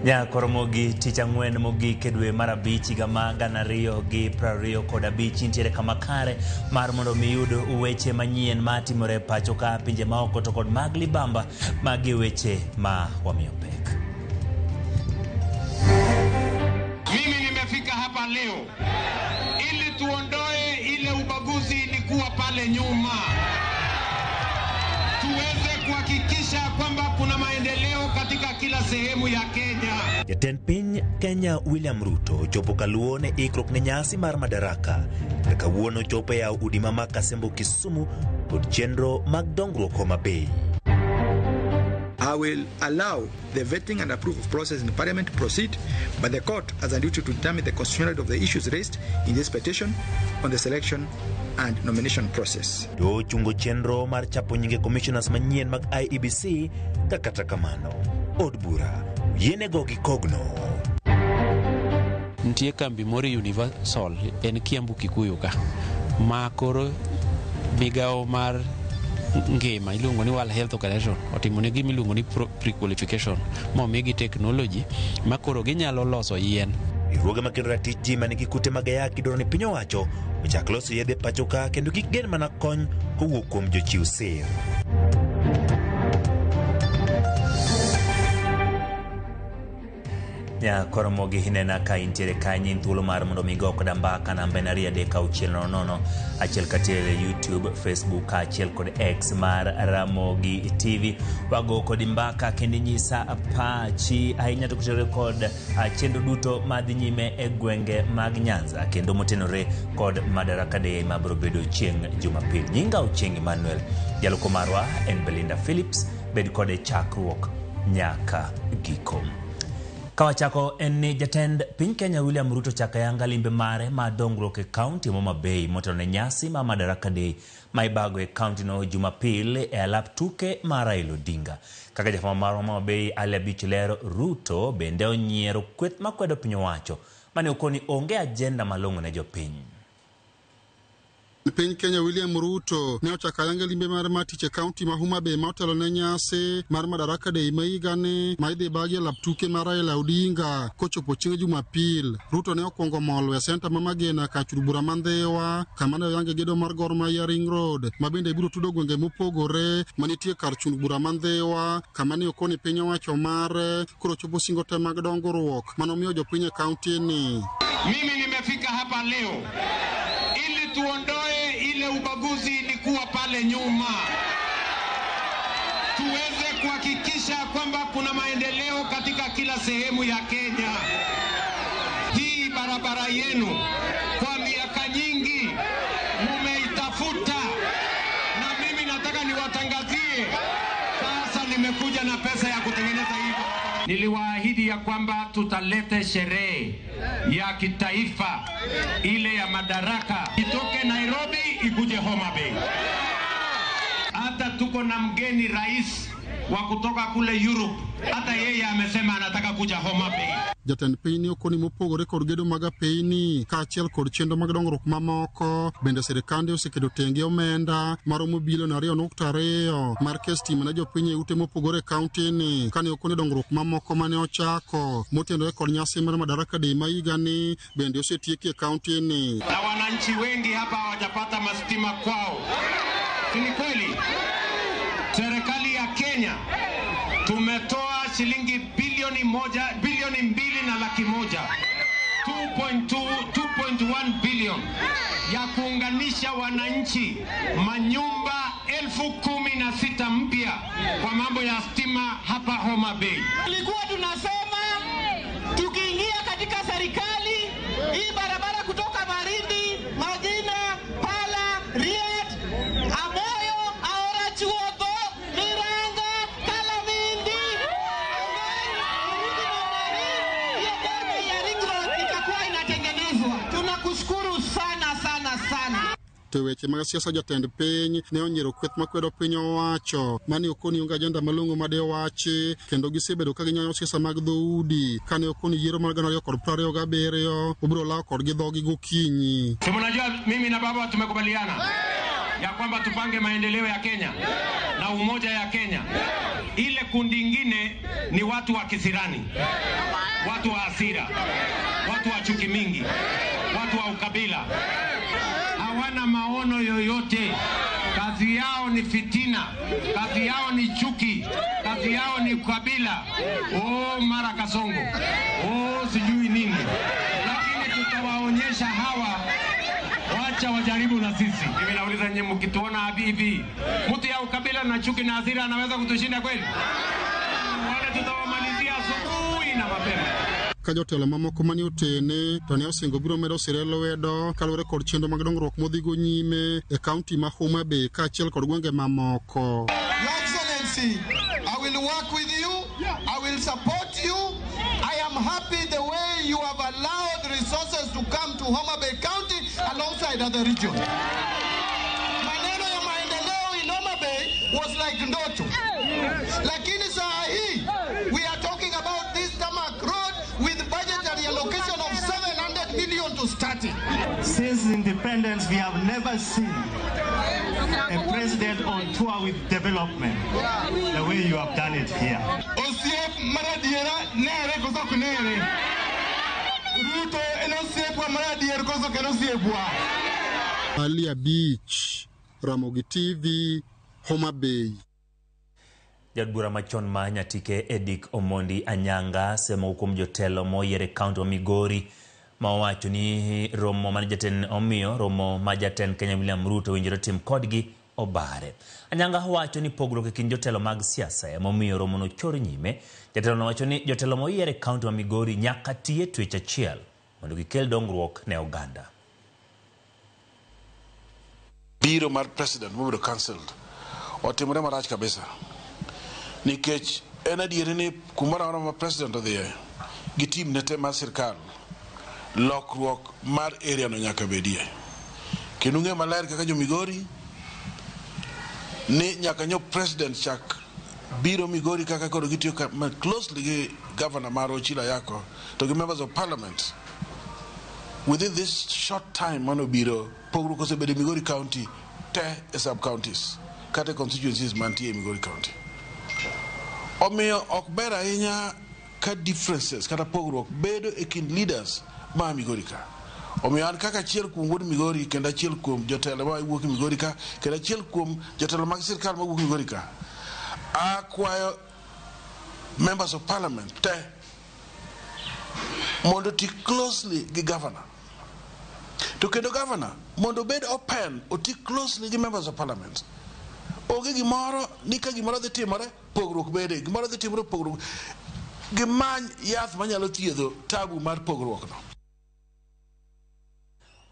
Nyakoromogi tich ang'wen mogik e dwe mar abich higa ma 2025 intiere kama kare mar mondo mi iyud weche manyien ma timore e pacho ka pinje maoko to kod mag libamba magi weche ma wamiyo pek. Mimi nimefika hapa leo ili tuondoe ile ubaguzi ilikuwa pale nyuma, tuweze kuhakikisha kwamba kuna maendeleo katika kila sehemu ya Kenya. Jatend piny Kenya William Ruto ochopo kaluo ne ikruok ne nyasi mar Madaraka ka kawuono ochopo e yawo udi ma Makasembo Kisumu kod chenro mag dongruok Homa Bay. I will allow the vetting and approval process in Parliament to proceed, but the court has a duty to determine the constitutionality of the issues raised in this petition on the selection and nomination process. To ochungo chenro mar chapo nyinge commissioners manyien mag IEBC ka kata kamano od bura oyiene go gi kogno. Nitie kambi moro e Universal en Kiambu Kikuyu ka ma koro migawo mar ngima iluongo ni World Health Organization otimo ne gima iluongo ni pre-qualification momigi technology ma koro ginyalo loso yien. Riwruoge makedo ratich ji manigi kute mag ayaki dwaro ni piny owacho ochak loso yedhe pacho ka kendo kik gen mana kony kowuok kuom jochiw sir. Nyakoromogi inena ka intiere kanyo in thuolo mar mondo mi go koda mbaka namba en 23600 1 katiel e YouTube, Facebook kaachiel kod X mar Ramogi TV. Wago kodi mbaka kendo inyisa pachi ahinya to kotenore kod chenro duto madhi nyime e gwenge mag Nyanza kendo motenore kod Madaraka Day ma biro bedo chieng' Jumapil. Nyinga Ochieng' Emmanuel, jalupo marwa en Belinda Phillips, bed kode chakruok nyaka giko. Kawachako en ni jatend piny Kenya William Ruto chako ayanga limbe mare mar dongruok e kaunti Homa Bay motelo ne nyasi mar Madaraka Day ma ibago e kaunti no Jumapil e alap tuke mar Raila Odinga. Kaka jafwambo marwa Homa Bay Ali Abich lero, Ruto bende onyiero kweth makwedo piny owacho mane okoni onge ajenda malong'o ne jopiny. Piny Kenya William Ruto ne ochako ayanga limbe mare mar tich e kaunti ma Homa Bay ma otelo ne nyasi mar Madaraka Day ma higani ma idhi bagi e lap tuke mar Raila Odinga kochopo chieng' Jumapil. Ruto ne okwongo molo e senta ma Magena kar chud bura ma Ndhiwa kama ne oyange gedo mar Gor Mahia Ring Road ma bende biro tudo gwenge mopogore manitie kar chund bura ma Ndhiwa kama ne okoni piny owacho mare koro chopo singo te mag dongruok manomiyo jopiny e kaunti ni. Mimi nimefika hapa leo ili tuondoe ile ubaguzi ilikuwa pale nyuma, tuweze kuhakikisha kwamba kuna maendeleo katika kila sehemu ya Kenya. Hii barabara yenu kwa miaka nyingi mumeitafuta, na mimi nataka niwatangazie sasa, nimekuja na pesa ya kutengeneza hii barabara. Niliwaahidi ya kwamba tutalete sherehe ya kitaifa ile ya Madaraka itoke Nairobi ikuje Homa Bay. Hata tuko na mgeni rais wa kutoka kule Europe, hata yeye amesema anataka kuja Homa Bay. Jatend piny ne okoni mopogore kod gedo mag apeyni kaachiel kod chenro mag dongruok mamoko. Bende sirikande oseketo tenge omenda maromo bilion 2.2 mar kes stima ne jopiny e ute mopogore e kaunti ni kane okoni dongruok mamoko mane ochako motenore kod nyasi mar Madaraka Day ma higani bende osetieki e kaunti ni. Na wananchi wengi hapa hawajapata mastima kwao, si ni kweli? Serikali ya Kenya tumetoa shilingi bilioni moja, bilioni mbili na laki moja 2.2, 2.1 billion ya kuunganisha wananchi manyumba 16,000 mpya kwa mambo ya stima hapa Homa Bay. Tulikuwa tunasema tukiingia katika serikali hii barabara kutoka Marindi, Magina, Pala, Riet, Amoyo, Aora Chuodho, Miranga, Kalamindi, hiyo bodi ya Ring Road itakuwa inatengenezwa. Tunakushukuru sana sana sana. To weche mag siasa jatend piny ne onyiero kweth makwedo piny owacho mane okoni onge ajenda malong'o made owachi kendo gisebedo ka ginyayo siasa mag dhoudi kane okoni yiero mar 2027 obiro lawo kodgi dhogi gokinyi. Si mnajua mimi na baba tumekubaliana Ya kwamba tupange maendeleo ya Kenya na umoja ya Kenya. Ile kundi ingine ni watu wa kisirani, watu wa hasira, watu wa chuki mingi, watu wa ukabila. Hawana maono yoyote. Kazi yao ni fitina, kazi yao ni chuki, kazi yao ni ukabila. Oh, mara Kasongo, oh, sijui nini. Lakini tutawaonyesha hawa, wacha wajaribu na sisi. Mimi nauliza nyinyi, mkituona hivi, mtu ya ukabila na chuki na hasira anaweza kutushinda kweli? Wale tutawamalizia asubuhi na mapema. Ka jotelo mamoko mane otene to ne osingo biro medo sire lwedo kaluwore kod chenro mag dongruok modhigo nyime e kaunti ma Homa Bay kaachiel kod gwenge mamoko. Your Excellency, I will work with you. I will support you. I am happy the way you have allowed resources to come to Homa Bay County alongside other regions. Maneno ya maendeleo in Homa Bay was like ndoto. Lakini saa hii, we are talking about this tarmac road with budgetary allocation of 700 million to start it. Since independence, we have never seen a president on tour with development the way you have done it here. Osiep maradiera nere koso ok nere? Ruto en osiepwa maradier koso ok en osiepwa? Ali Abich, Ramogi TV, Homa Bay. Jaod bura machon ma Nyatike Edick Omondi Anyanga semo kuom jotelo moyier e kaunti ma Migori ma owacho ni romo mane jatend omiyo romo ma jatend Kenya William Ruto owinjore tim kodgi obare. Anyanga wacho ni pogruok e kind jotelo mag siasa emomiyo romono chor nyime. Jatelo nowacho ni jotelo moyier e kaunti ma Migori nyaka ti e twech achiel mondo gikel dongruok ne oganda. Biro mar president mobedo cancelled otimore marach kabisa nikech en adieri ni kumoro amora ma president odhiye gi team ne te mar sirkal, lokruok mar area no nyaka bedie. Kendo ung'eyo maler kaka jo Migori ni nyaka nyo president chak biro Migori kaka koro gitiyo closely gi governor mar Ochilo Ayacko to gi members of parliament. Within this short time mano biro, pogruok osebedo e Migori County te, e sub counties kata constituencies mantie e Migori County. Omiyo ok ber ahinya ka differences kata pogruok bedo e kind leaders ma Migori ka. Omiyo an kaka achiel kuom wuod Migori kendo achiel kuom jotelo ma wuok Migori ka kendo achiel kuom jotelo mag sirkal mawuok Migori ka, akwayo members of parliament te mondo ti closely gi governor, to kendo governor mondo obed open, oti closely gi members of parliament. Onge gimoro ni ka gimoro dhi timore, pogruok bede, gimoro dhi timore, pogruok, gimany yath manyalo thiedho tabu mar pogruok no.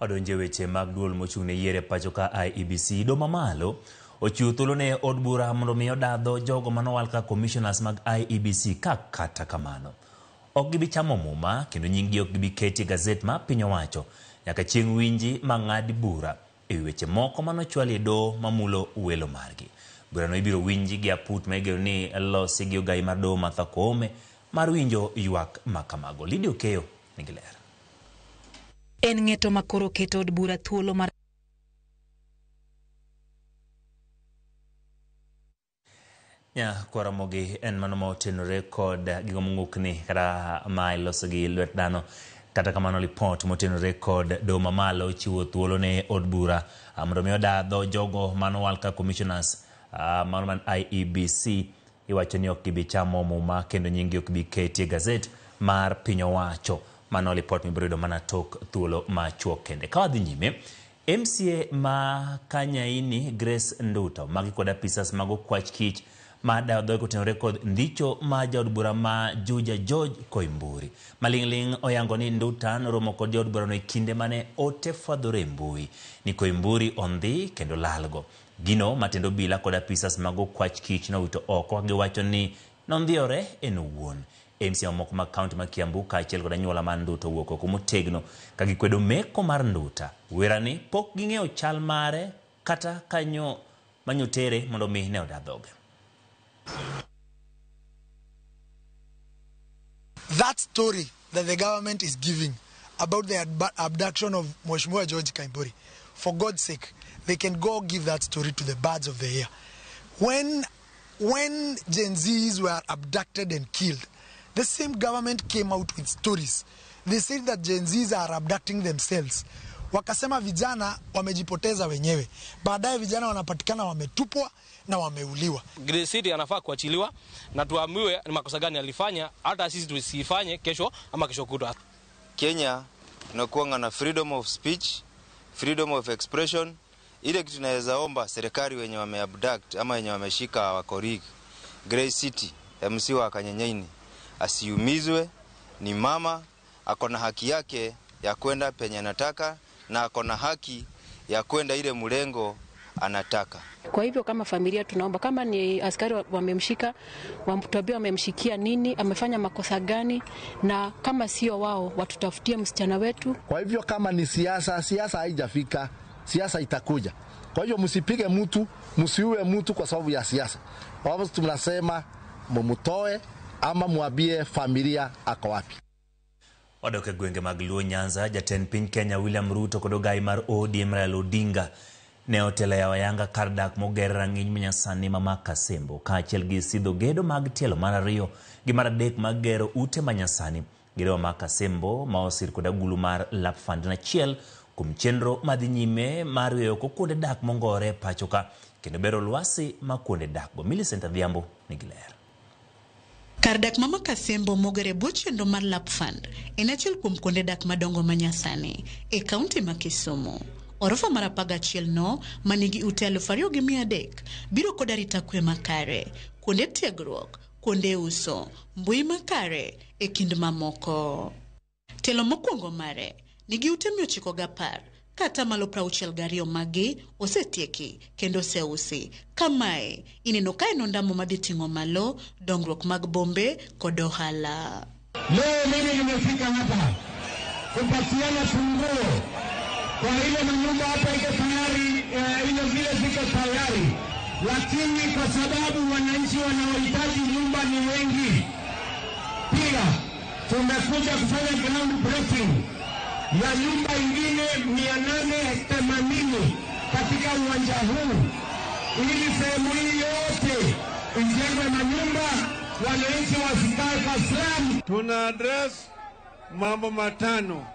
Odonje weche mag duol mochung' ne yiero e pacho ka IEBC. Doho mamalo ochiwo thuolo ne od bura mondo mi odadho jogo manowal kaka commissioners mag IEBC, ka kata kamano ok gibi chamo muma kendo nying gi ok gibi keti e gazet ma piny owacho nyaka chieng' winji ma ng'ad bura e wi weche moko manochwal e doho mamulo welo margi. Burano ibiro winji gi aput ma igeno ni losi gi ogai mar doho Martha Koome mar winjo ywak ma kamago. Lydia Okeyo nigi ler. En ng'eto ma koro keto od bura thuolo mar Nya kwaramogi en mano ma otenore kod gigo mong'ukni kata ma iloso gi lwet dhano. Kata kamano, lipot motenore kod doho mamalo chiwo thuolo ne od bura mondo mi odadho jogo manowal ka commissioners mano man IEBC. Iwacho ni ok gibi chamo muma kendo nying gi ok bi keti e gazet mar piny owacho. Mano lipot mibiro yudo mana tok thuolo machuok kende. Ka wadhi nyime, MCA ma Kanyaini Grace Nduta omaki kod apisas mag okwach kich ma dayo dhoge kotenore kod ndicho ma jaod bura ma Juja George Koimburi. Maling'ling' oyango ni Nduta noromo kod jaod burano e kinde mane ote fwadhore e mbui ni Koimburi ondhi kendo lalgo. Gino matendo obila kod apisas mag okwach kich nowito oko ka giwacho ni nondhiyore en owuon. MCA mamoko mag kaunti ma Kiambu kaachiel kod anyuola mar Nduta owuok oko motegno ka gikwedo meko mar Nduta. Werani pok ging'eyo chal mare kata kanyo manyotere mondo mi ne oda dhoge. That story that the government is giving about the abduction of Mheshimiwa George Koimburi, For God's sake, they can go give that story to the birds of the air. When Gen Zs were abducted and killed, the same government came out with stories. They said that Gen Zs are abducting themselves. Wakasema vijana wamejipoteza wenyewe. Baadaye vijana wanapatikana wametupwa na wameuliwa. Grey City anafaa kuachiliwa na tuambiwe ni makosa gani alifanya, hata sisi tusifanye kesho ama kesho kutwa. Kenya tunakuanga na freedom of speech, freedom of expression. Ile kitu tunaweza omba serikali wenye wameabduct ama wenye wameshika wakorigi Grey City MC wa Kanyenyeini asiumizwe, ni mama ako na haki yake ya kwenda penye anataka na ako na haki ya kwenda ile mlengo anataka. Kwa hivyo kama familia tunaomba kama ni askari wamemshika, wamtuambie wamemshikia nini, amefanya makosa gani, na kama sio wao watutafutie msichana wetu. Kwa hivyo kama ni siasa, siasa haijafika, siasa itakuja. Kwa hivyo msipige mtu, msiue mtu kwa sababu ya siasa. Kwa hivyo tunasema mumutoe ama muambie familia ako wapi. Wadok e gwenge mag Luo Nyanza, jatend piny Kenya William Ruto kod ogai mar ODM Raila Odinga ne otelo yawo ayanga kar dak moger rang'iny manyasani ma Makasembo kaachiel gi sidho gedo mag tielo mar ariyo gi mar adek mag gero ute manyasani. Gedo ma Makasembo ma osir kod agulu mar Lap Fund en achiel kuom chenro madhi nyime mar yweyo oko kuonde dak mongore e pacho ka kendo bero lwasi ma kuonde dak go. Millicent Adhiambo nigi ler. Kar dak ma Makasembo moger e bwo chenro mar Lap Fund en achiel kuom kuonde dak madongo manyasani e kaunti ma Kisumu. Orofa mar 11 no manigi ute 2,300 biro kod arita kwe makare, kuonde tiegruok, kuonde uso, mbui makare e kind mamoko. Tielo mokwongo mare nigi ute 910 ka atamalo 62 magi osetieki kendo oseusi. Kamae ineno ka en ondamo madhi ting'o malo dongruok mag bombe kod ohala. Leo mimi nimefika hapa kupatiana funguo kwa ile manyumba hapa iko tayari, ile vile ziko tayari, lakini kwa sababu wananchi wanaohitaji nyumba ni wengi, pia tumekuja kufanya ground breaking ya nyumba ingine 880 katika uwanja huu, ili sehemu hii yote ijengwe manyumba, wananchi wasikae kwa slum. Tuna address mambo matano.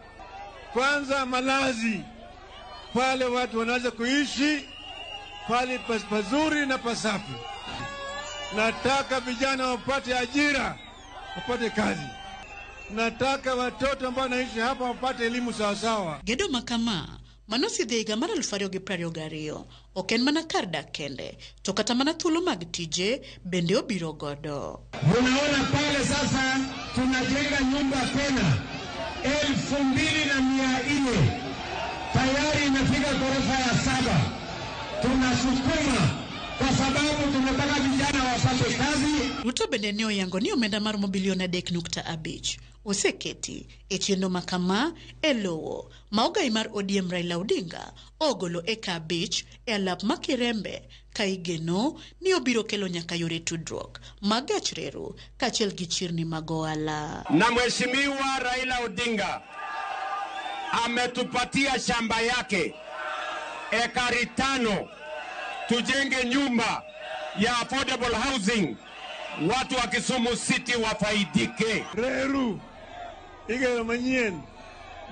Kwanza, malazi, pale watu wanaweza kuishi pale pazuri na pasafi. Nataka vijana wapate ajira, wapate kazi. Nataka watoto ambao wanaishi hapa wapate elimu sawasawa. Gedo makama manosidhi e higa mar 2022 ok en mana kar dak kende, to kata mana thuolo mag tije bende obiro godo. Unaona pale sasa tunajenga nyumba tena 2,400 tayari imefika ghorofa ya 7. Tunasukuma kwa sababu tunataka vijana wapate kazi. Ruto bende ne oyango ni omenda maromo bilion 3.5 oseketi e chenro makama e lowo ma ogai mar ODM Raila Odinga ogolo eka 5 e alap ma Kirembe ka igeno ni obiro kelo nyaka yore tudruok mag gach reru kaachiel gi chirni mag ohala. Na Mheshimiwa Raila Odinga ametupatia shamba yake ekari 5 tujenge nyumba ya affordable housing, watu wa Kisumu City wafaidike. Reru igero manyien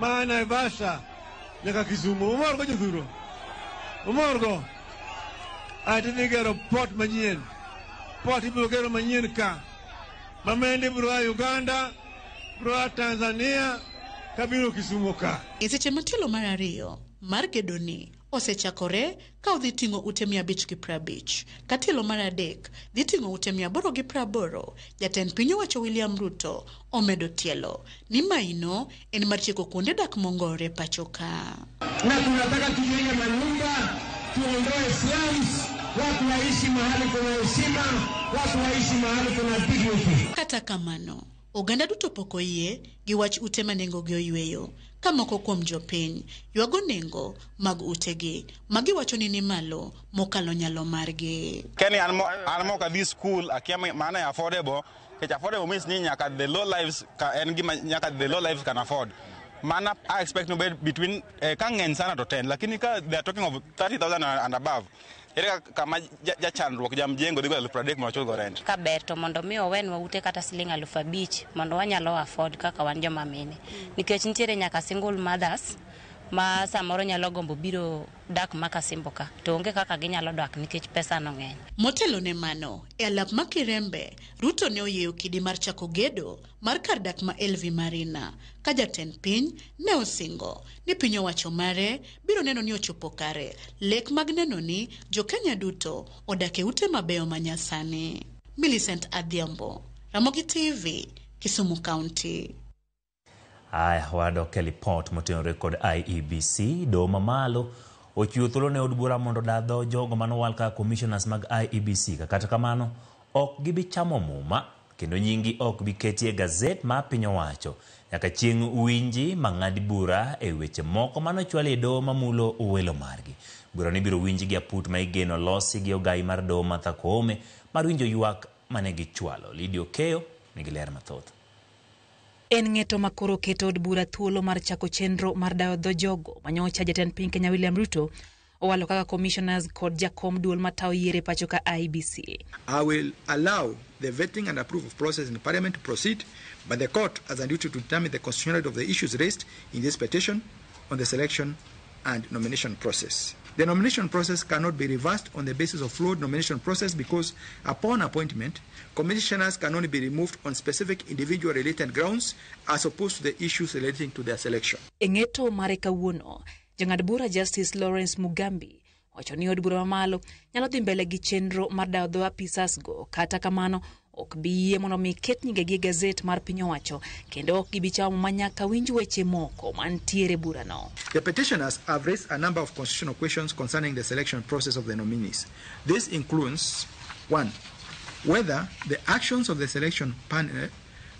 ma Naivasha nyaka Kisumu umorgo jothuro umorgo ati igero port manyien, port ibiro gero manyien ka mamende biro a Uganda, biro a Tanzania kabiro Kisumu ka. E seche ma tielo mar ariyo mar gedoni osechakore ka odhi ting'o ute 550 ka tielo mar adek dhi ting'o ute 880. Jatend piny owacho William Ruto omedo tielo ni maino en mar tieko kuonde dak mongore pacho ka. Na tunataka tujenge manyumba, tuondoe slums, watu waishi mahali kuna heshima, watu waishi mahali kuna dignity. Kata kamano, oganda duto pok oyie gi wach ute ma nengogi oyweyo, ka moko kuom jopiny ywago nengo mag utegi magiwacho ni ni malo mokalo nyalo margi. Keni an mok adhi school akia mana e affordable, nikech affordable means ni nyaka the low lives ka en gima nyaka the low lives can afford. Mana I expect no bed between ka ng'eny sana to 10, lakini ka they are talking of 30,000 and above. Ere kama jachandruok jamjengo dhigo 30,000 mondo ochulgo rent. Ka ber to mondo mi owenwa ute kata siling 5,000 mondo wanyalo afford kaka wan joma mine. Nikech nitiere nyaka single mothers ma samoro nyalo gombo biro dak Makasimbo ka to onge kaka ginyalo dak nikech pesa no ng'eny. Motelo ne mano, e alap ma Kirembe, Ruto ne oyieyo kidi mar chako gedo mar kar dak ma LV Marina, ka jatend piny ne osingo ni piny owacho mare biro neno ni ochopo kare lek mag neno ni jo-Kenya duto odak e ute mabeyo ma nyasani. Millicent Adhiambo, Ramogi TV, Kisumu County. Aya, wadok e lipot motenore kod IEBC. Doho mamalo ochiwo thuolo ne od bura mondo oda dho jogo manowal kaka commissioners mag IEBC. Kata kamano, ok gibi chamo muma kendo nyinggi ok bi keti e gazet ma piny owacho nyaka chieng' winji mang'ad bura e weche moko manochwal e doho mamulo welo margi. Burano ibiro winji gi aput ma igeno losi gi ogai mar doho Martha Koome mar winjo ywak mane gichwalo. Lydia Okeyo nigi ler mathoth. En ng'eto ma koro keto od bura thuolo mar chako chenro mar dayo dho jogo manyocha jatend piny Kenya William Ruto owalo kaka commissioners kod jakom duol matayo yiero e pacho ka IEBC. I will allow the vetting and approval process in Parliament to proceed, but the court has a duty to determine the constitutionality of the issues raised in this petition on the selection and nomination process. The nomination process cannot be reversed on the basis of flawed nomination process because upon appointment, commissioners can only be removed on specific individual related grounds as opposed to the issues relating to their selection. E ng'eto mare kawuono, jang'ad bura Justice Lawrence Mugambi wacho ni od bura mamalo nyalo dhi mbele gi chenro mar dayo dho apisas go, kata kamano ok bi yie mondo mi ket nyingegi e gazet mar piny owacho kendo ok gibi chamo ma nyaka winj weche moko mantiere burano. The petitioners have raised a number of constitutional questions concerning the selection process of the nominees. This includes 1. Whether the actions of the selection panel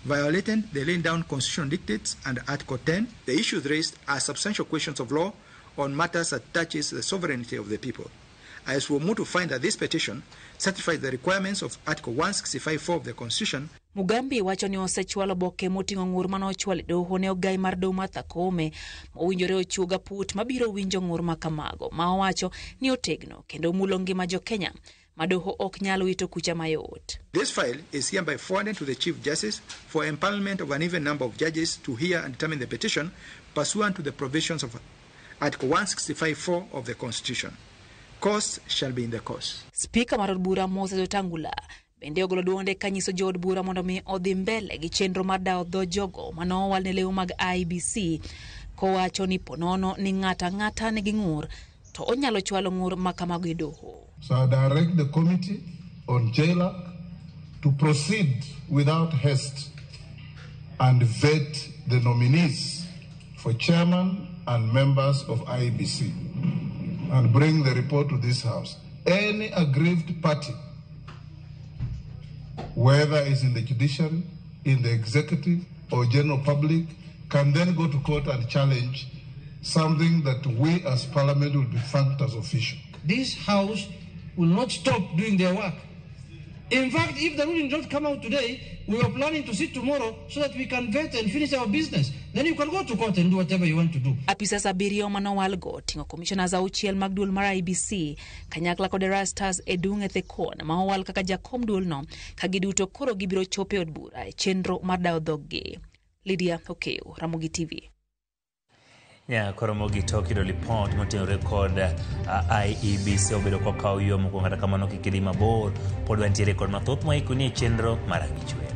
violated the laid down constitutional dictates under Article 10. The issues raised are substantial questions of law on matters that touches the sovereignty of the people. As we move to find that this petition satisfies the requirements of Article 165.4 of the Constitution. Mugambi wacho ni osechwalo oboke moting'o ng'ur manochwal e doho ne ogai mar doho Martha Koome mowinjore ochuog aput mabiro winjo ng'ur ma kamago ma owacho ni otegno kendo mulo ngima jo-Kenya ma doho ok nyal wito kucha mayot. This file is hereby forwarded to the Chief Justice for empanelment of an even number of judges to hear and determine the petition pursuant to the provisions of Article 165.4 of the Constitution. Costs shall be in the course. Spika mar od bura Moses Wetangula bende ogolo duonde kanyiso jood bura mondo mi odhi mbele gi chenro mar dawo dho jogo manowal ne lewu mag IEBC kowacho ni ponono ni ng'ato ang'ata nigi ng'ur to onyalo chwalo ng'ur ma kamago e doho. So I direct the committee on JLAC to proceed without haste and vet the nominees for chairman and members of IEBC and bring the report to this house. Any aggrieved party, whether it's in the judiciary, in the executive, or general public, can then go to court and challenge something that we as parliament will be thanked as official. This house will not stop doing their work. In fact, if the ruling does not come out today, we are planning to sit tomorrow so that we can vet and finish our business. Then you can go to court and do whatever you want to do. Apisas abiriyo manowalgo ting'o commissioners auchiel mag duol mar IEBC kanyakla kod Erastus Edung' Ethekon ma owal kaka jakom duolno ka giduto koro gibiro chopo e od bura e chenro mar dawo dhoggi. Lydia Okeyo, Ramogi TV. Koro mogik tok yudo lipot motenore kod IEBC obedo kokawo yo mokwongo, kata kamano kik idhi mabor, pod wantiere kod mathoth moikoni e chenro mar Ang'ich Welo.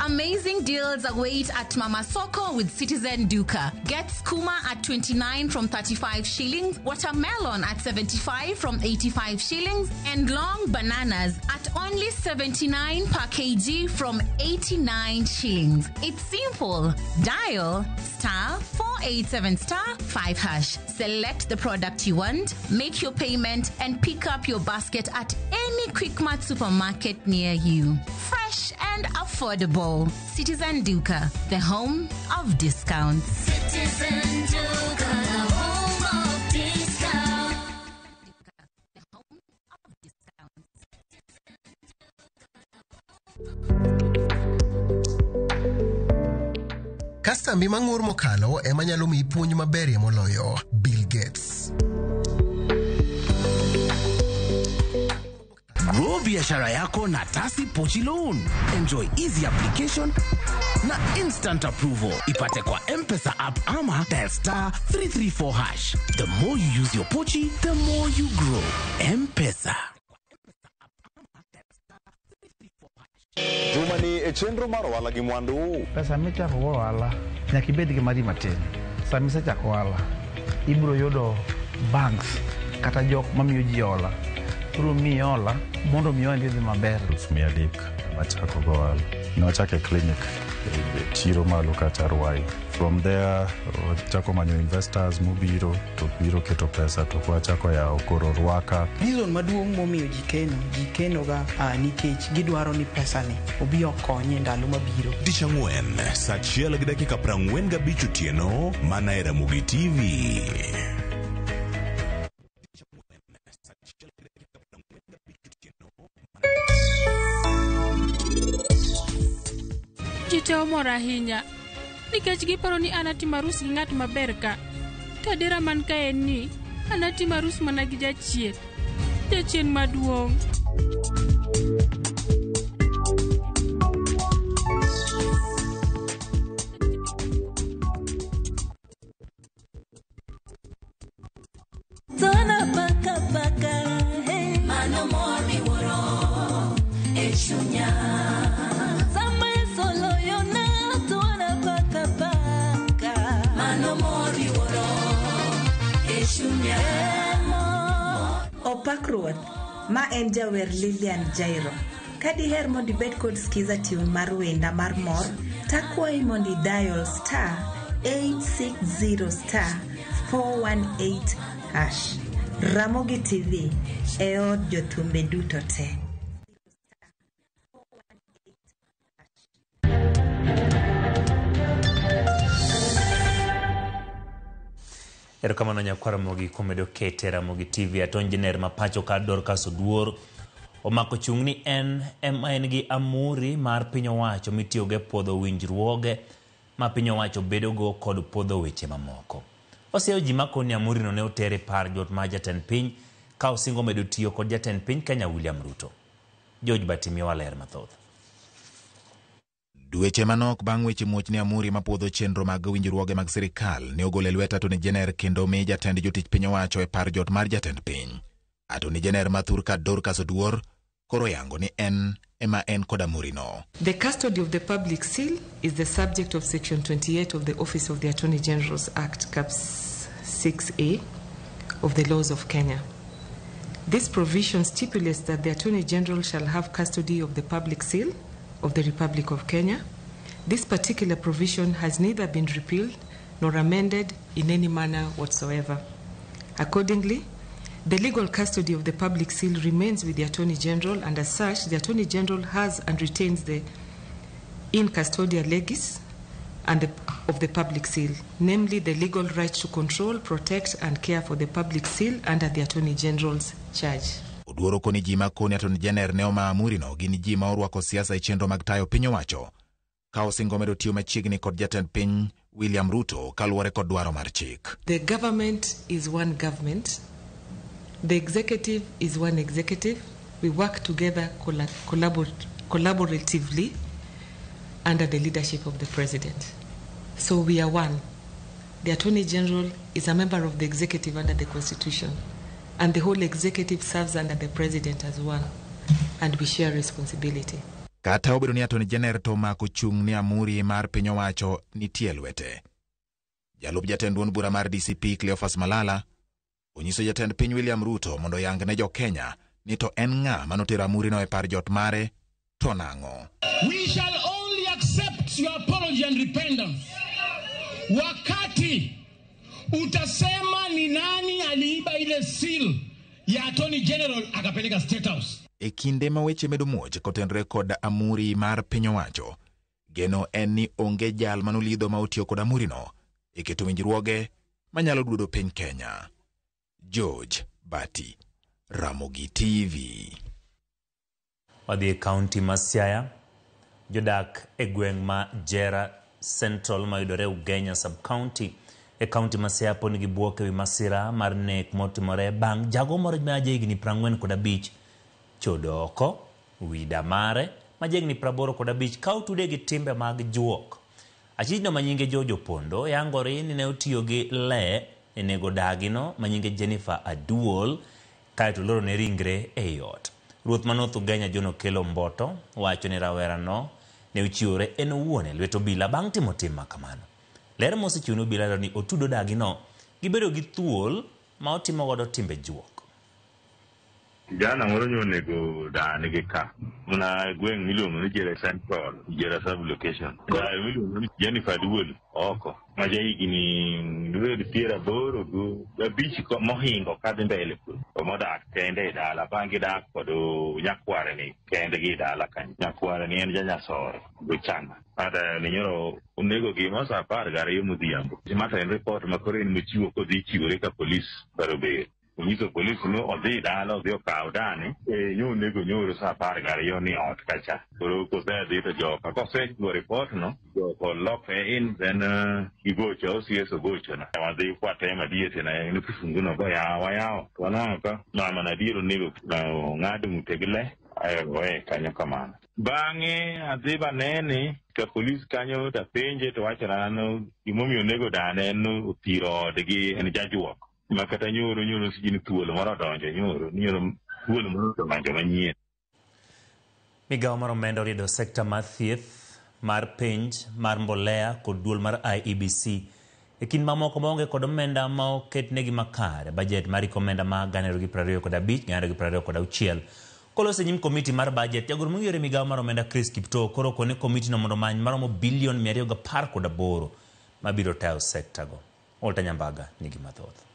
Amazing deals await at Mama Soko with Citizen Duka. Get skuma at 29 from 35 shillings, watermelon at 75 from 85 shillings, and long bananas at only 79 per kg from 89 shillings. It's simple. Dial star 487 star 5 hash. Select the product you want, make your payment, and pick up your basket at any Quickmart supermarket near you. Fresh and affordable. affordable. Citizen Duka, the home of discounts. Citizen Duka, the home of discounts. Kastambi mang'ur mokalo ema nyalo miyi puonj maberie moloyo. Bill Gates. Grow biashara yako na Tasi Pochi Loan. Enjoy easy application na instant approval. Ipate kwa M-Pesa app ama dial star 334 hash. The more you use your Pochi, the more you grow. M-Pesa. Juma ni e chenro mar ohala gi mwandu. Pesa michako go ohala nyaka ibed gi mari matin. Sama isechako ohala, ibiro yudo banks kata jok mamiyo ji hola. Biro miyi hola mondo mi ohandi odhi maber. 300,000 machako go ohala. Nwachako e clinic e chiro malo kacha Ruai. From there wachako manyo investors mobiro to biro keto pesa to wachako yawo koro Ruaka. Reason maduong' momiyo ji keno, ji keno ga nikech gidwaro ni pesa ni obi okonye ndalo mabiro. Tich ang'wen saa 1:45 otieno mana e Ramogi TV. Ji te omor ahinya nikech giparo ni an atimo arus gi ng'at maber ka. To adiera man ka en ni an atimo arus mana gi jachien. Jachien maduong'. Tona paka paka, hey. Mano mor miwuoro e chunya. Sama solo yona, tona paka paka. Mano mor miwuoro e chunya. Opak Ruoth, ma en jawer Lilian Jairo. Ka diher mondo ibed kod skiza tune mar wenda mar mor, takwayi mondo idial star 860 star 418 hash. Ramogi TV e od jothumbe duto te. Erokamano nyakwar Ramogi kuom medo kete Ramogi TV. Atony Jener ma pacho ka Dorcas Oduor omako chung' ni en ema en gi amuri mar piny owacho mitiyogo e puodho winjruoge ma piny owacho bedogo kod puodho weche mamoko. Oseyo ji makoni amurino ne oter e par jot mar jatend piny ka osingo medo tiyo kod jatend piny Kenya William Ruto. George Batimiwa ler mathoth. Dweche manok bang' weche muoch ne amuri mapuodho chenro mag winjruoge mag sirikal ne ogolo e lwet Attorney General kendo mi jatend jotich piny owacho e par jot mar jatend piny. Attorney General Mathur Dorcas Oduor koro yango ni en ema en kod amurino. The custody of the public seal is the subject of Section 28 of the Office of the Attorney General's Act, Cap 6A of the laws of Kenya. This provision stipulates that the Attorney General shall have custody of the public seal of the Republic of Kenya. This particular provision has neither been repealed nor amended in any manner whatsoever. Accordingly, the legal custody of the public seal remains with the Attorney General, and as such, the Attorney General has and retains the in custodia legis and of the public seal, namely the legal right to control, protect, and care for the public seal under the Attorney General's charge. Oduor koni ji makoni Attorney General ne oma amurino gin ji ma orwako siasa e chenro mag tayo piny owacho ka osingo medo tiyo machiegni kod jatend piny William Ruto kaluwore kod dwaro mar chik. The government is one government. The executive is one executive. We work together collaboratively under the leadership of the president. So we are one. The Attorney General is a member of the executive under the Constitution, and the whole executive serves under the president as one, and we share responsibility. Kata obedo ni Attorney General to omako chung' ni amuri mar piny owacho nitie lwete. Jalup jatend duond bura mar DCP Cleophas Malala onyiso jatend piny William Ruto mondo oyang ne jo-Kenya ni to en ng'a manotero amurino e par jot mare to nang'o. We shall only accept your apology and repentance wakati utasema ni nani aliiba ile seal ya Attorney General akapeleka State House. E kinde ma weche medo muoch kotenore kod amuri mar piny owacho, geno en ni onge jal manolidho ma otiyo kod amurino e keto winjruoge manyalo duodo piny Kenya. George Bati, Ramogi TV. Wadhi e kaunti ma Siaya. Jodak e gweng' ma Jera Central mayudore Ugenya sub-county e kaunti ma Siaya pod nigi bwok ewi masira mar nek motimore bang' jago moro ma jahigni 45 chodo oko wi damare ma jahigni 85 ka otude gi timbe mag juok. Achijno ma nyinge George Opondo yangore ni ne otiyo gi le e nego dagino ma nyinge Jennifer Aduol kaeto olorone ringre ei ot. Ruoth ma North Ugenya John Okello Mboto wacho ni rawerano ne ochiwore en owuon e lwet obila bang' timo tim ma kamano. Ler mosechiw ne obila lero ni otudo dagino gi bedo gi thuol ma otimo godo timbe juok. Kijana moro nyo onego dani gi ka mana gweng' miluongo ni Jera Central, Jera sub location. Dayo miluongo ni Jennifer Duol oko ma jahigni dibed 85 mohingo kadhi mbele to modak kende e dala. Bang' gidak kod nyakware ni kendgi e dala kanyo. Nyakware ni en janyasore gochana. Adayo ni nyoro onego gi mo sa 12 modhiambo. Ma to en report ma koro en mochiwo kodhi chiwore ka polis dwaro ber. Onyiso polis ni odhi dala odhi okaw dani nyo onego nyoro sa 12 ni ot kacha. Koro kosedhi to joka kosechiwo report no joko lokre in then gigocho OCS ogochona. Wadhi kwatemo adier na en kifungu no goyawo wayawo. To waneno ka mama na adier onego ng'ad ng'ute gi le ayo owe kanyo kamano. Bang'e adhi banene ka polis kanyo tapenje to wachona no gimomiyo onego dane en othiro odgi en jajuok. Ma kata nyoro nyoro sijini thuolo moro odonjo nyoro nyoro thuolo moro odonjo manyien. Migawo mar omenda oriedo sekta mar thieth, mar penj, mar mbolea kod duol mar IEBC e kind mamoko maonge kod omenda ma oketnegi makare. Bajet mar iko omenda ma 2025 2026 kolos e nyim komiti mar bajet. Jagoro mong'ere migawo mar omenda Chris Kiptoo koro okone komitino mondo omany maromo bilion 218 mabiro tayo sekta go. Walter Nyambaga nigi mathoth.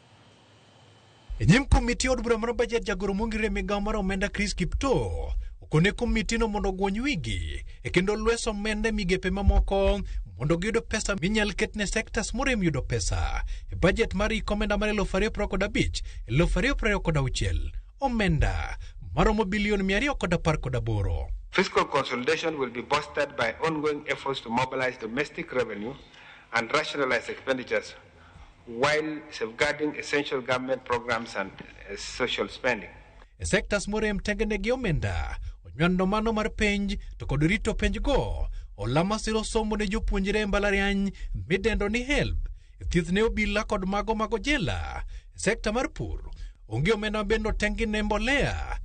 E nyim komiti od bura mar bajet, jagoro mong'ere migawo mar omenda Chris Kiptoo okone komitino mondo ogwony wigi e kendo lwes omenda e migepe mamoko mondo giyud pesa minyal ketne sectors morem yudo pesa. E bajet mar hik omenda mar 2025 2026 omenda maromo bilion 218. Fiscal consolidation will be bolstered by ongoing efforts to mobilize domestic revenue and rationalize expenditures while safeguarding essential government programs and social spending. E sectors morem tengenegi omenda onywando mano mar penj to kod rito penj go hola masiro somo ne jopuonjre e mbalariany midendo ni HELB, thieth ne obila kod mago mago jela. E sekta mar pur onge omenda mabende otengi ne mbolea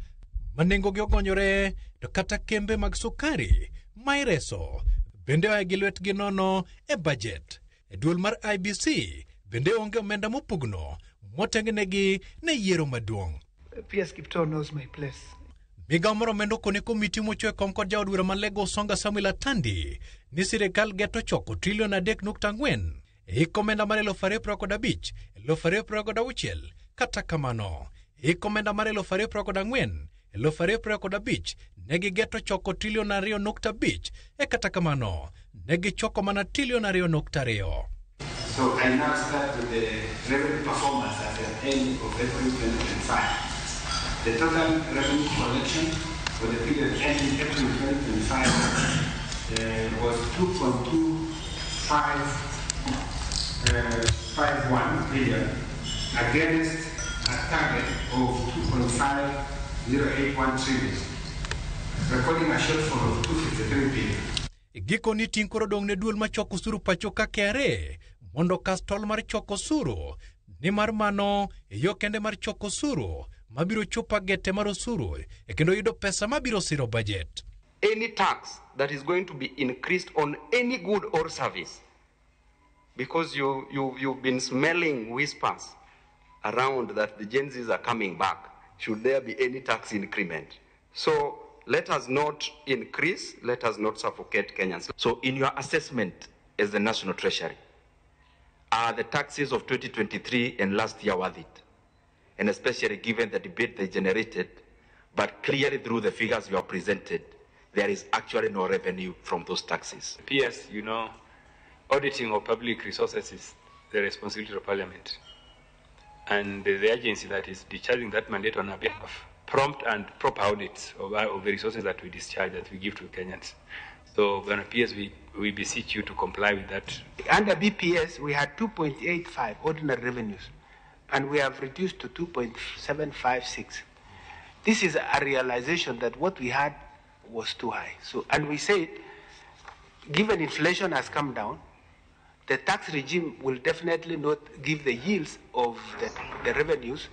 ma nengogi ogonyore to kata kembe mag sukari ma ireso bende oa gi lwetgi nono e bajet. E duol mar IBC bende onge omenda mopugno motengnegi ne yiero maduong'. PS Kiptoo knows my place. Migawo mar omenda okone komiti mochwe e kom kod jaod bura ma Lego Usonga Samuel Atandi ni sirikal geto choko trilion 3.4 e hik omenda mar 2025 2026. Kata kamano, hik omenda mar 2024 2025 ne gigeto choko trilion 2.5 e kata kamano ne gichoko mana trilion 2.2. So I now start with the revenue performance at the end of April 2025. The total revenue collection for the period ending April 2025 was 2.2551 billion against a target of 2.5081 trillion, recording a shortfall of 253 billion. Gikoni ting' koro dong' ne duol machoko osuru pacho ka KRA mondo okas tol mar choko osuru nimar mano e yo kende mar choko osuru mabiro chopo agete mar osuru e kendo yudo pesa mabiro siro bajet. Any tax that is going to be increased on any good or service, because you've been smelling whispers around that the Gen Zs are coming back, should there be any tax increment. So let us not increase, let us not suffocate Kenyans. So in your assessment as the National Treasury, are the taxes of 2023 and last year worth it? And especially given the debate they generated, But clearly through the figures you have presented, there is actually no revenue from those taxes. PS, you know, auditing of public resources is the responsibility of Parliament. And the agency that is discharging that mandate on our behalf, prompt and proper audits of the resources that we discharge, that we give to Kenyans. So, PS, we beseech you to comply with that. Under BPS, we had 2.85 ordinary revenues, and we have reduced to 2.756. This is a realization that what we had was too high. So, and we said, given inflation has come down, the tax regime will definitely not give the yields of the revenues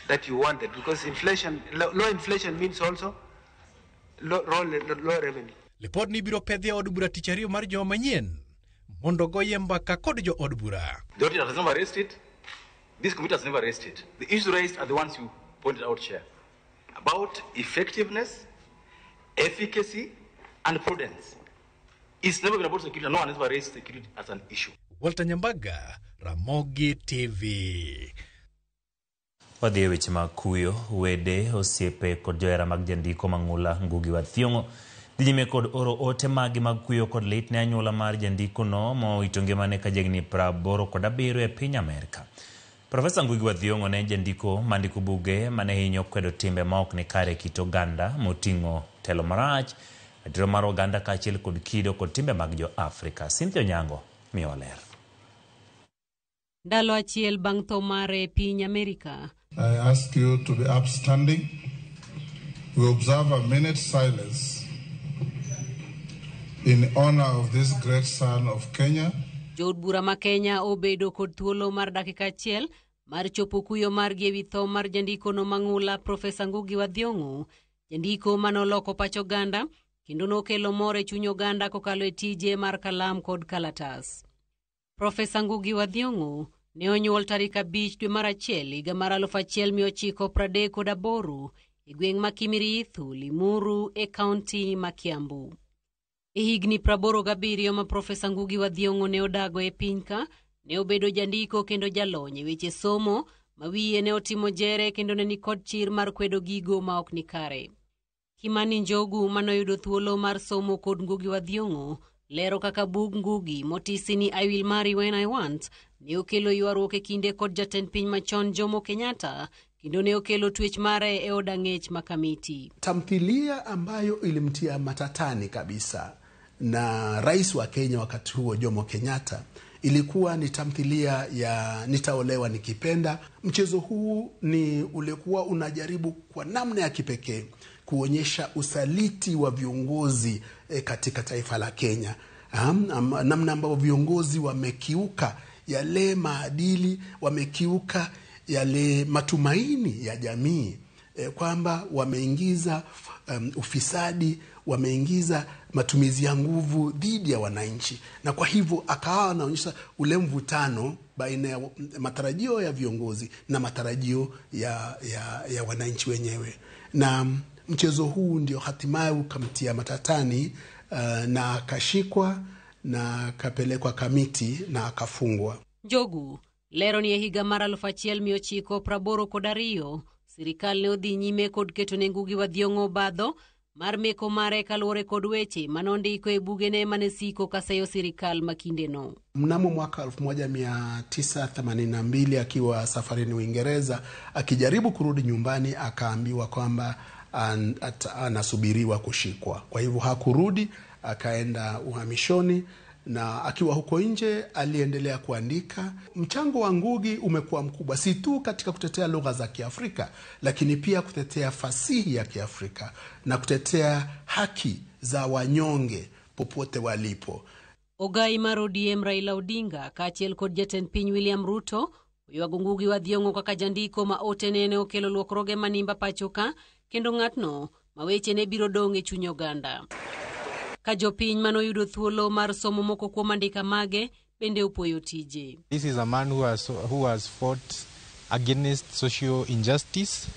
that you wanted, because inflation, low inflation means also low revenue. Lipod ni biro pedhi e od bura tich ariyo mar juma manyien mondo goye mbaka kod jo od bura. The auditor has never raised it. This committee has never raised it. The issues raised are the ones you pointed out, Chair, about effectiveness, efficacy, and prudence. It's never been about security. No one has ever raised security as an issue. Walter Nyambaga, Ramogi TV. Wadhi e weche mag kuyo, wede, osiepe kod johera mag jandiko mang'ula Ngugi wa Thiong'o dhi nyime kod oro ote magi mag kuyo kod lit ne anyuola mar jandikono mowito ngimane ka jahigni 87 e piny Amerka. Profesa Ngugi wa Thiong'o ne en jandiko mandiko buge mane hinyo kwedo timbe ma ok ni kare e kit oganda moting'o telo marach, ratiro mar oganda kaachiel kod kido kod timbe mag jo-Afrika. Cynthia Onyango miyowa ler. Ndalo achiel bang' tho mare e piny Amerka. I ask you to be upstanding. We observe a minute's silence in honor of this great son of Kenya. Jood bura ma Kenya obedo kod thuolo mar dakika achiel mar chopo kuyo margi ewi tho mar jandikono mang'ula Profesa Ngugi wa Thiong'o, jandiko manoloko pach oganda kendo nokelo mor e chuny oganda kokalo e tije mar kalam kod kalatas. Profesa Ngugi wa Thiong'o ne onyuol tarik 5 dwe mar 1 higa mar 1938 e gweng' ma Kimirithu, Limuru e kaunti ma Kiambu. E higni 87 ma Profesa Ngugi wa Thiong'o ne odago e piny ka, ne obedo jandiko kendo jalony e weche somo ma wiye ne otimo jere kendo ne nikod chir mar kwedo gigo ma ok ni kare. Kimani Njogu manoyudo thuolo mar somo kod Ngugi wa Thiong'o lero kaka bug Ngugi motisi ni I Will Marry When I Want ne okelo ywaruok e kinde kod jatend piny machon Jomo Kenyatta kendo ne okelo twech mare e od ang'ech ma Kamiti. Tamthilia ambayo ilimtia matatani kabisa na rais wa Kenya wakati huo Jomo Kenyatta ilikuwa ni tamthilia ya Nitaolewa Nikipenda. Mchezo huu ni ulikuwa unajaribu kwa namna ya kipekee kuonyesha usaliti wa viongozi katika taifa la Kenya. Namna ambavyo viongozi wamekiuka yale maadili, wamekiuka yale matumaini ya jamii, kwamba wameingiza ufisadi, wameingiza matumizi ya nguvu dhidi ya wananchi. Na kwa hivyo akawa anaonyesha ule mvutano baina ya matarajio ya viongozi na matarajio ya wananchi wenyewe. Na mchezo huu ndio hatimaye ukamtia matatani, na akashikwa na akapelekwa Kamiti na akafungwa. Njogu lero ni e higa mar 1982 sirikal ne odhi nyime kod keto ne Ngugi wa Thiong'o obadho mar meko mare kaluwore kod weche manondiko e bugene mane siko kaseyo sirikal ma kindeno. Mnamo mwaka 1982 akiwa safarini Uingereza akijaribu kurudi nyumbani akaambiwa kwamba anasubiriwa kushikwa. Kwa hivyo hakurudi, akaenda uhamishoni, na akiwa huko nje aliendelea kuandika. Mchango wa Ngugi umekuwa mkubwa si tu katika kutetea lugha za Kiafrika, lakini pia kutetea fasihi ya Kiafrika na kutetea haki za wanyonge popote walipo. Ogai mar ODM Raila Odinga kaachiel kod jatend piny William Ruto oywago Ngugi wa Thiong'o kaka jandiko ma ote nene okelo lokruoge manimba pacho ka kendo ng'atno ma weche ne biro dong' e chuny oganda. Ka jopiny manoyudo thuolo mar somo moko kuom andika mage bende opuoyo tije. This is a man who has fought against social injustice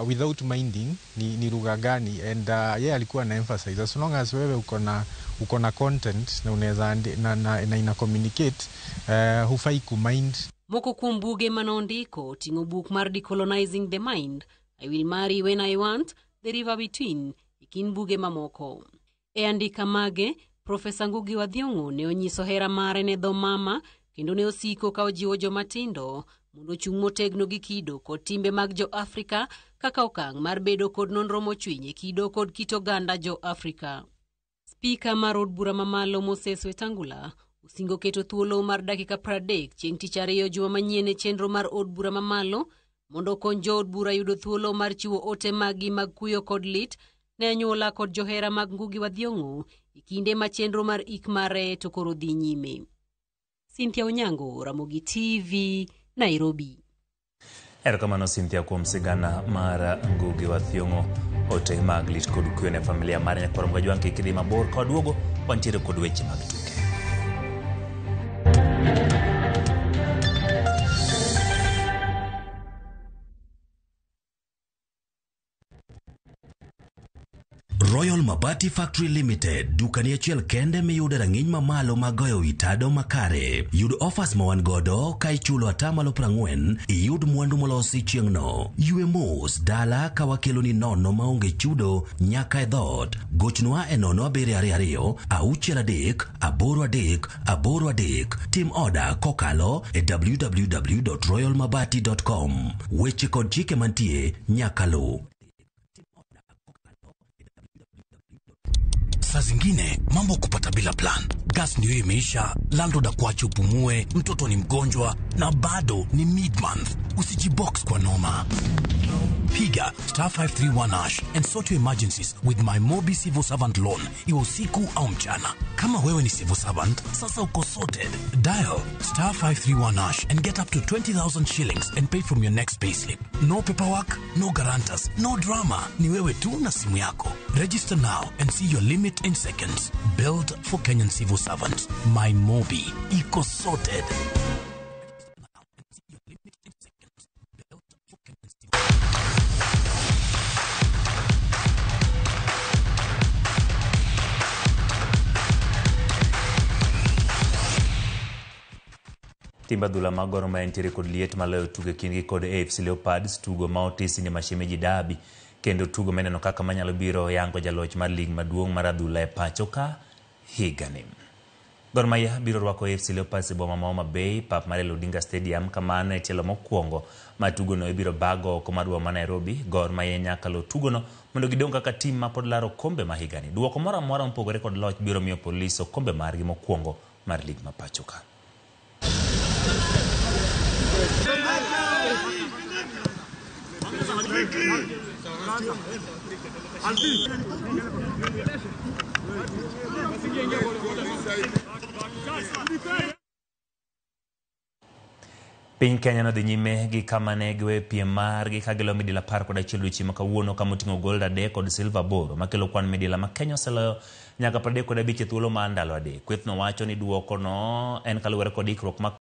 without minding ni lugha gani, and yeye alikuwa na emphasize as long as wewe uko na content na unaweza na ina communicate, hufai ku mind. Moko kuom buge mane ondiko oting'o buk mar Decolonizing the Mind, I Will Marry When I Want, The River Between, e kind buge mamoko. E andika mage, Profesa Ngugi wa Thiong'o ne onyiso hera mare ne dho mama kendo ne osiko ka ojiwo joma tindo mondo ochung' motegno gi kido kod timbe mag jo-Afrika kaka okang' mar bedo kod nonro mochwiny e kido kod kit oganda jo-Afrika. Spika mar od bura mamalo Moses Wetangula osingo keto thuolo mar dakika 30 chieng' tich ariyo juma manyien e chenro mar od bura mamalo mondo okony jood bura yudo thuolo mar chiwo ote maggi mag kuyo kod lit ne anyuola kod johera mag Ngugi wa Thiong'o e kinde ma chenro mar ik mare to koro dhi nyime. Cynthia Onyango, Ramogi TV, Nairobi. Erokamano Cynthia kuom sigana mar Ngugi wa Thiong'o. Ote mag lit kod kuyo ne familia mare nyakwar Mgajwang' kik idhi mabor ka waduogo wantiere kod weche mag tuke. Royal Mabati Factory Limited, dukani achiel kende miyude rang'iny mamalo mag goyo wi tado makare. Yud offers ma wan godo ka ichulo atamalo 40 iyud mwandu molosi chieng'no. Ywe mos dala ka wakeloni nono maonge chudo nyaka e dhoot. Gochnwa e 0722 63 83 83. Tim oda kokalo e www.royalmabati.com. Weche kod chike mantie nyaka luw. Saa zingine mambo kupata bila plan. Gas ndio hiyo imeisha, landlord akuache upumue, mtoto ni mgonjwa na bado ni mid month. Usijibox kwa noma. Piga star 531 hash and sort your emergencies with my Mobi Civil Servant loan, iwe usiku au mchana. Kama wewe ni civil servant, sasa uko sorted. Dial star 531 hash and get up to 20,000 shillings and pay from your next payslip. No paperwork, no guarantors, no drama. Ni wewe tu na simu yako. Register now and see your limit in seconds. Built for Kenyan civil servants. My Mobi. Iko sorted. Timb adhula mag Gor Mahia nitiere kod liet maloyo tugo e kindgi kod AFC Leopards, tugo ma otisi ni Mashemeji Derby, kendo tugo mineno kaka manyalo biro yango jaloch mar lig maduong' mar adhula e pacho ka higani. Gor Mahia biro rwako AFC Leopards e boma ma Homa Bay, pap mar Raila Odinga Stadium, kamano e tielo mokwongo ma tugono ibiro bago oko mar boma ma Nairobi. Gor Mahia nyaka lo tugono mondo gidong' kaka tim ma pod laro okombe ma higani. Duoko moro amora mopogore kod loch biro miyo Police okombe margi mokwongo mar lig ma pacho ka. Piny Kenya nodhi nyime gi kama ne giweyo piem margi ka giloyo midila 11 odiochieng' ma kawuono kama oting'o gold 3 kod silver 8 makelo kwan midila ma Kenya oseloyo nyaka 35 e thuolo mar ndalo 3. Kwethno wacho ni duoko no en kaluwore kod ikruok ma